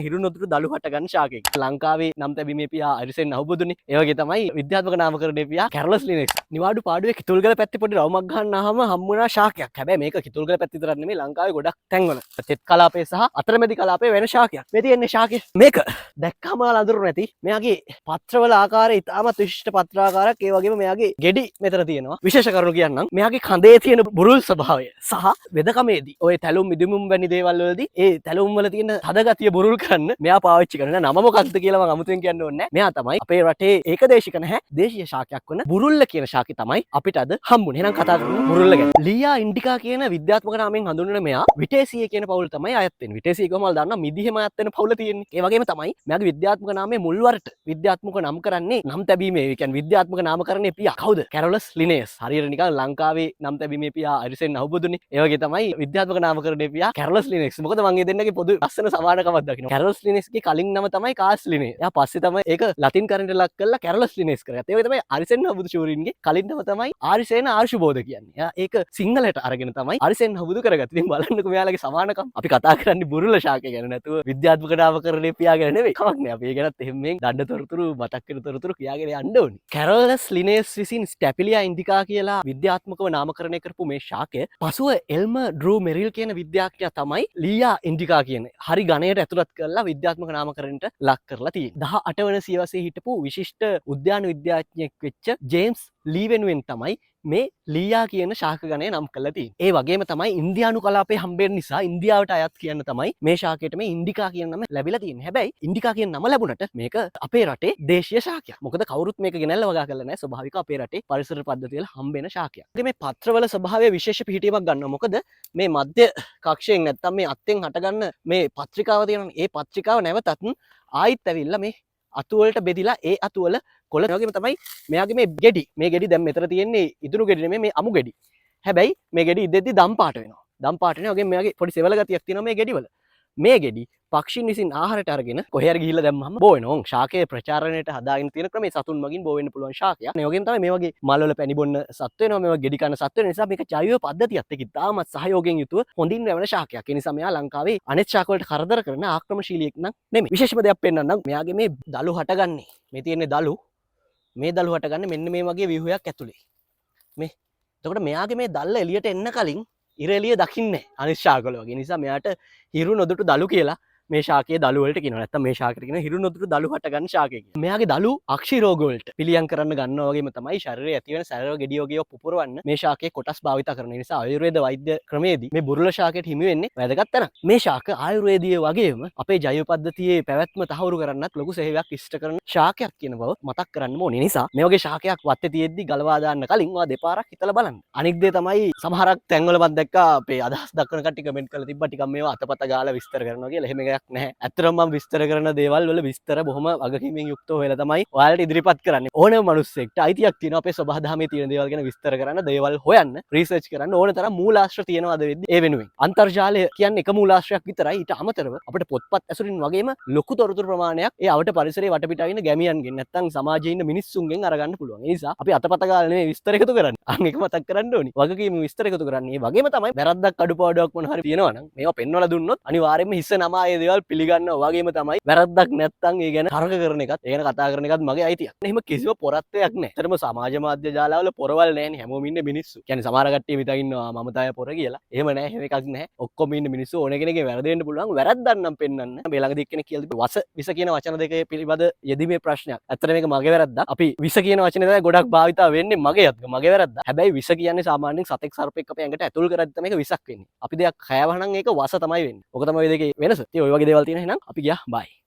හිරු නොදුටු දළු හට ගන්න ශාකයෙක්. ලංකාවේ නම් තැබීමේ පියා අරිසෙන් අහුබුදුනේ. ඒ වගේ තමයි විද්‍යාත්මක නාමකරණයේ පියා කැරොලස් ලිනෙක්ස්. නිවාඩු පාඩුවේ කිතුල්ගල පැත්තේ පොඩි රවුමක් ගන්න ආවම හම්බුණා ශාකයක්. හැබැයි මේක කිතුල්ගල පැත්තේ විතරක් නෙමෙයි, ලංකාවේ ගොඩක් තැන්වල තෙත් කලාපේ සහ අතරමැදි කලාපේ වෙන ශාකයක්. මේ තියෙන්නේ ශාකය. මේක දැක්කම අඳුරු නැති. මෙයාගේ පත්‍රවල ආකාරය ඉතාමත් විශිෂ්ට පත්‍රාකාරයක්. ඒ වගේම මෙයාගේ ගෙඩි මෙතන තියෙනවා. විශේෂ කරුණු කියන්නම්. මෙයාගේ කඳේ තියෙන බුරුල් ස්වභාවය සහ වෙදකමේදී ඔය තැලුම් මිදුමුම් වැනි දේවල් වලදී ඒ තැලුම් වල තියෙන තද ගතිය බුරුල් කරන්න මෙයා පාවිච්චි කරන නම මොකක්ද කියලා මම අමුතුවෙන් කියන්න ඕනේ නැහැ. මෙයා තමයි අපේ රටේ ඒකදේශික නැහැ දේශීය ශාකයක් වන බුරුල්ල කියන ශාකය තමයි අපිට අද හම්බුනේ. එහෙනම් කතා කරමු බුරුල්ල ගැන. ලීයා ඉන්ඩිකා කියන විද්‍යාත්මක නාමයෙන් හඳුන්වන මෙයා විටේසිය කියන පවුල තමයි අයත් වෙන්නේ. විටේසිය කිව්වම ඔයාලා දන්නවා මිදිහෙම අයත් වෙන පවුල තියෙන්නේ. ඒ වගේම තමයි මෙයාගේ විද්‍යාත්මක නාමයේ මුල් වරට විද්‍යාත්මක නම් කරන්නේ නම් තැබීමේ, ඒ කියන්නේ විද්‍යාත්මක නාමකරණයේ පියා කවුද? කැරොලස් ලිනේයස්. හරියට නිකන් ලංකාවේ නම් තැබීමේ පියා අරිසෙන් අහුබුදුනේ. ඒ වගේ තමයි විද්‍යාත්මක නාමකරණයේ පියා කැරොලස් ලිනේයස්. මොකද මං ඒ දෙන්නගේ පොදු ලස්සන සමානකමක් දකිනවා. කැරොලස් ලිනේයස්ගේ කලින් නම තමයි කාස් ලිනේයස්. එයා පස්සේ තමයි ඒක ලතින් කරණයට ලක් කරලා කැරොලස් ලිනේයස් කරගත්තා. ඒ වගේ තමයි අරිසෙන් අහුබුදු ශූරින්ගේ කලින් නම තමයි ආරිසේන ආර්ෂුබෝධ කියන්නේ. එයා ඒක සිංහලට අරගෙන තමයි අරිසෙන් අහුබුදු කරගත්තේ. ඉතින් බලන්නකෝ මෙයාලගේ සමානකම්. අපි කතා කරන්නේ බුරුල ශාකය ගැන නැතුව විද්‍යාත්මක නාමකරණයේ පියා ගැන නෙවෙයි. කමක් නෑ. අපි ඒ ගැනත් එහෙම මේ දණ්ඩ තොරතුරු මතක් වෙන තොරතුරු කියාගෙන යන්න ඕනි. කැරොලස් ලිනේයස් විසින් ස්ටැපිලියා ඉන්ඩිකා කියලා විද්‍යාත්මකව නාමකරණය කරපු මේ ශාකය පසුව එල්ම ඩ්‍රූ මෙරිල් කියන විද්‍යාඥයා තමයි ලීයා ඉන්ඩිකා කියන හරි ගණයට ඇතුළත් කරලා විද්‍යාත්මක නාමකරණයට ලක් කරලා තියෙන්නේ. 18 වන සියවසේ හිටපු විශිෂ්ට උද්‍යාන විද්‍යාඥයෙක් වෙච්ච ජේම්ස් ලී වෙනුවෙන් තමයි මේ ලීයා කියන ශාක ගණය නම් කරලා තියෙන්නේ. ඒ වගේම තමයි ඉන්දියානු කලාපේ හම්බෙන්න නිසා ඉන්දියාවට අයත් කියන්න තමයි මේ ශාකයට මේ ඉන්ඩිකා කියන නම ලැබිලා තියෙන්නේ. හැබැයි ඉන්ඩිකා කියන නම ලැබුණට මේක අපේ රටේ දේශීය ශාකයක්. මොකද කවුරුත් මේක ගෙනල්ලා වගා කරලා නැහැ. ස්වභාවික අපේ රටේ පරිසර පද්ධතිය වල හම්බෙන ශාකයක්. ඉතින් මේ පත්‍රවල ස්වභාවය විශේෂ පිහිටීමක් ගන්නවා. මොකද මේ මධ්‍ය කක්ෂයෙන් නැත්තම් මේ අත්තෙන් හටගන්න මේ පත්‍රිකාව තියෙනවනේ. ඒ පත්‍රිකාව නැවතත් ආයිත් ඇවිල්ලා මේ අතු වලට බෙදිලා ඒ අතු වල කොළ වගේම තමයි මෙයාගේ මේ ගෙඩි. මේ ගෙඩි දැන් මෙතන තියෙන්නේ ඉදුණු ගෙඩි නෙමෙයි, මේ අමු ගෙඩි. හැබැයි මේ ගෙඩි ඉදෙද්දි දම් පාට වෙනවා. දම් පාට වෙනවා වගේම මෙයාගේ පොඩි සෙවල ගතියක් තියෙනවා මේ ගෙඩිවල. මේ ගෙඩි පක්ෂීන් විසින් ආහාරයට අරගෙන කොහේ හරි ගිහිල්ලා දැම්මහම බෝ වෙනවා. ඔව් ශාකයේ ප්‍රචාරණයට හදාගෙන තියෙන ක්‍රමේ සතුන් මගින් බෝ වෙන්න පුළුවන් ශාකයක්. ඒ වගේම තමයි මේ වගේ මල් වල පැණි බොන්න සත්තු වෙනවා, මේ වගේ ගෙඩි කන සත්තු වෙන නිසා මේක ජෛව පද්ධතියත් එක්ක ඉතාමත් සහයෝගයෙන් යුතුව හොඳින් වැවෙන ශාකයක්. ඒ නිසා මෙයා ලංකාවේ අනෙත් ශාක වලට කරදර කරන ආක්‍රමණශීලියෙක් නම් නෙමෙයි. විශේෂම දෙයක් පෙන්නන්නම්. මෙයාගේ මේ දළු හටගන්නේ. මේ තියෙන්නේ දළු. මේ දළු හටගන්නේ මෙන්න මේ වගේ ව්‍යුහයක් ඇතුලේ. මේ එතකොට මෙයාගේ මේ දල්ල එළියට එන්න කලින් ඉර එළිය දකින්නේ නැහැ අනිත් ශාකවල වගේ. නිසා මෙයාට හිරු නොදුටු දළු කියලා මේ ශාකයේ දළු වලට කියනවා. නැත්තම් මේ ශාකයට කියනවා හිරු නොදුටු දළු හටගන්න ශාකය කියලා. මෙයාගේ දළු අක්ෂි රෝග වලට පිළියම් කරන්න ගන්නවා වගේම තමයි ශරීරයේ ඇති වෙන සැරව ගෙඩි වගේ ඒවා පුපුරවන්න මේ ශාකයේ කොටස් භාවිතා කරන නිසා ආයුර්වේද වෛද්‍ය ක්‍රමයේදී මේ බුරුල ශාකයට හිමි වෙන්නේ වැදගත් තැනක්. මේ ශාක ආයුර්වේදීය වගේම අපේ ජෛව පද්ධතියේ පැවැත්ම තහවුරු කරන්නත් ලොකු සේවයක් ඉෂ්ට කරන ශාකයක් කියන බව මතක් කරන්න ඕනේ. නිසා මේ වගේ ශාකයක් වත්තේ තියෙද්දි ගලවා දාන්න කලින් ඔයා දෙපාරක් හිතලා බලන්න. අනික් දේ තමයි සමහරක් තැන්වල මම දැක්කා අපේ අදහස් දක්වන කට්ටිය කමෙන්ට් කරලා තිබ්බා ටිකක් මේවා අතපත ගාලා විස්තර කරනවා කියලා. එහෙම එකක් නැහැ. ඇත්තටම මම විස්තර කරන දේවල් වල විස්තර බොහොම වගකීමෙන් යුක්තව හොයලා තමයි ඔයාලට ඉදිරිපත් කරන්නේ. ඕනෑම මිනිස්සෙක්ට අයිතියක් තියෙනවා අපේ සබහාදහමේ තියෙන දේවල් ගැන විස්තර කරන්න, දේවල් හොයන්න, රිසර්ච් කරන්න ඕන තරම් මූලාශ්‍ර තියෙනවා අද වෙද්දි. ඒ වෙනුවෙන් අන්තර්ජාලය කියන්නේ එක මූලාශ්‍රයක් විතරයි. ඊට අමතරව අපිට පොත්පත් ඇසුරින් වගේම ලොකු තොරතුරු ප්‍රමාණයක් ඒ අවට පරිසරයේ වටපිටාවේ ඉන්න ගැමියන්ගෙන් නැත්තම් සමාජයේ ඉන්න මිනිස්සුන්ගෙන් අරගන්න පුළුවන්. ඒ නිසා අපි අතපත ගාලා නෙමෙයි විස්තර එකතු කරන්නේ. අන්න ඒක මතක් කරන්න ඕනි. වගකීම විස්තර එකතු කරන්නේ. ඒ වගේම තමයි වැරද්දක් අඩුපාඩුවක් මොන හරි තියෙනවා නම් මේවා පෙන්වලා දුන්නොත් අනිවාර්යයෙන්ම හිස්ස නමා ඒ දේවල් පිළිගන්නවා වගේම තමයි වැරද්දක් නැත්තම් ඒ ගැන තර්ක කරන එකත් ඒ ගැන කතා කරන එකත් මගේ අයිතියක්. එහෙම කිසිම පොරත්වයක් නැහැ. ඇත්තටම සමාජ මාධ්‍ය ජාලාවල පොරවල් නැහැනේ. හැමෝම ඉන්නේ මිනිස්සු. කියන්නේ සමහර කට්ටිය හිතන් ඉන්නවා මම තමයි පොර කියලා. එහෙම නැහැ. එහෙම එකක් නැහැ. ඔක්කොම ඉන්න මිනිස්සු ඕන කෙනෙක්ගේ වැරදි වෙන්න පුළුවන්. වැරද්දක් නම් පෙන්වන්න. මේ ළඟදී එක්කෙනෙක් කියලා තිබ්බ වස විස කියන වචන දෙක පිළිබඳ යෙදීමේ ප්‍රශ්නයක්. ඇත්තට මේක මගේ වැරද්දක්. අපි විස කියන වචනේ තමයි ගොඩක් භාවිතා වෙන්නේ මගේ අත්. මගේ වැරද්දක්. හැබැයි විස කියන්නේ සාමාන්‍යයෙන් සතෙක් සර්පෙක් අපේ ඇඟට ඇතුල් කරද්දි තමයි ඒක විසක් වෙන්නේ. අපි දෙයක් කෑවහනම් ඒක වස තමයි වෙන්නේ. ඔක තමයි ඔය දෙකේ වෙනස. ඉතින් ඔය වගේ දේවල් තියෙන එහෙනම් අපි ගියා. බයි.